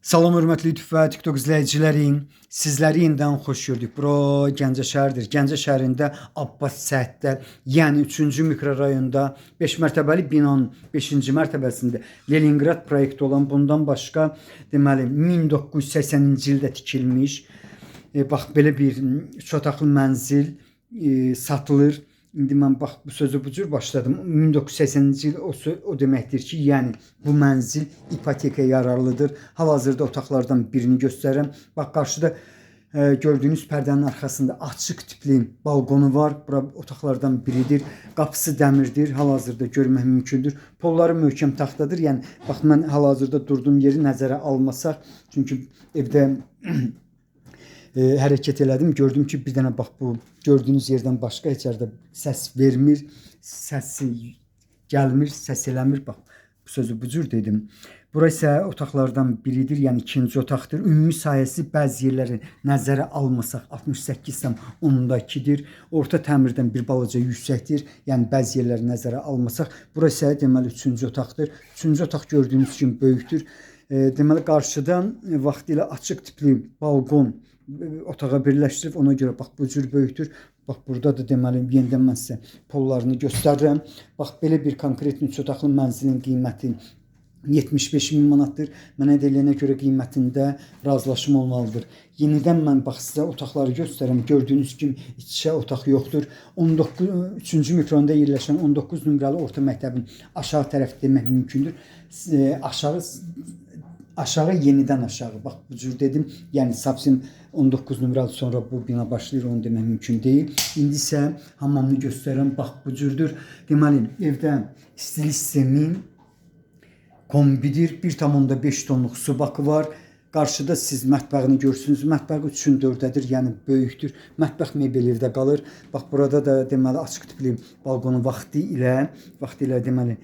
Salam hörmətli YouTube və TikTok izləyicilərim. Sizləri yenidən xoş gördük. Bura Gəncə şəhəridir. Gəncə şəhərində Abbas Səhətdə, yəni 3-cü mikrorayonda 5 mərtəbəli binanın 5-ci mərtəbəsində Leningrad proyekti olan bundan başqa deməli 1980-ci ildə tikilmiş bax belə bir üç otaqlı mənzil satılır. İndi mən bax bu sözü bu cür başladım. 1980-ci il o deməkdir ki, yəni bu mənzil ipotekaya yararlıdır. Hal-hazırda otaqlardan birini göstərirəm. Bax qarşıda gördüyünüz pərdənin arxasında açıq tipli balkonu var. Bura otaqlardan biridir. Qapısı dəmirdir. Hal-hazırda görmək mümkündür. Polları möhkəm taxtadır. Yəni bax mən hal-hazırda durduğum yeri nəzərə almasaq, çünki evdə hərəkət elədim. Gördüm ki, bir dənə bax bu gördüyünüz yerdən başqa heç yerdə səs vermir. Səsi gəlmir, səs eləmir. Bax bu sözü bu cür dedim. Bura isə otaqlardan biridir, yəni ikinci otaqdır. Ümumi sahəsi bəzi yerləri nəzərə almasaq 68,2-dir. Orta təmirdən bir balaca yüksəkdir. Yəni bəzi yerləri nəzərə almasaq, bura isə deməli üçüncü otaqdır. Üçüncü otaq gördüyünüz kimi böyükdür. Deməli qarşıdan vaxtilə açıq tipli balkon otağa birləşdirib, ona görə bax bu cür böyükdür. Bax burada da deməli yenidən mən sizə pollarını göstərirəm. Bax belə bir konkret üç otaqlı mənzilin qiyməti 75 min manatdır. Mənə deyilənə görə qiymətində razılaşma olmalıdır. Yenidən mən bax sizə otaqları göstərirəm. Gördüyünüz kimi iç-içə otaq yoxdur. 19 3-cü mikronda yerləşən 19 nömrəli orta məktəbin aşağı tərəf demək mümkündür. Aşağı aşağı yenidən aşağı. Bax bu cür dedim. Yəni Sapsin 19 nömrəli sonra bu bina başlayır, onu demək mümkün deyil. İndi isə hamamını göstərirəm. Bax bu cürdür. Deməli, evdə istilik sistemi kombidir. 1,5 tonluq su bakı var. Qarşıda siz mətbəxini görürsünüz. Mətbəxi 3-ün 4-ədir, yəni böyükdür. Mətbəx mebeli evdə qalır. Bax burada da deməli açıq tipli balkonu vaxtı ilə deməli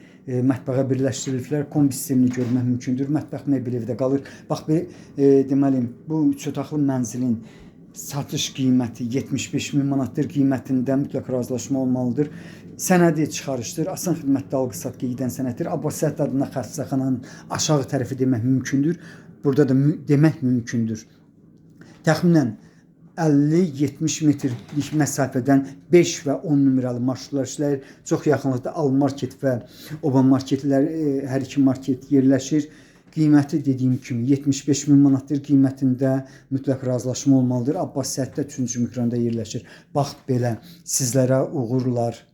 mətbəxə birləşdiriliblər. Kombi sistemini görmək mümkündür. Mətbəx mebeli evdə qalır. Bax deməli bu üç otaqlı mənzilin satış qiyməti 75 min manatdır. Qiymətində mütləq razılaşma olmalıdır. Sənədi çıxarışdır. Asan xidmətdə alqı-satqı edən sənəddir. Abbas Səhət adına xəstəxananın aşağı tərəfi demək mümkündür. Burada da demək mümkündür. Təxminən 50-70 metrlik məsafədən 5 və 10 nömrəli marşrutlar işləyir. Çox yaxınlıqda Al Market və Oba marketlər, hər iki market yerləşir. Qiyməti dediyim kimi 75 min manatdır. Qiymətində mütləq razılaşma olmalıdır. Abbas Səhətdə 3-cü mikronda yerləşir. Bax belə sizlərə uğurlar.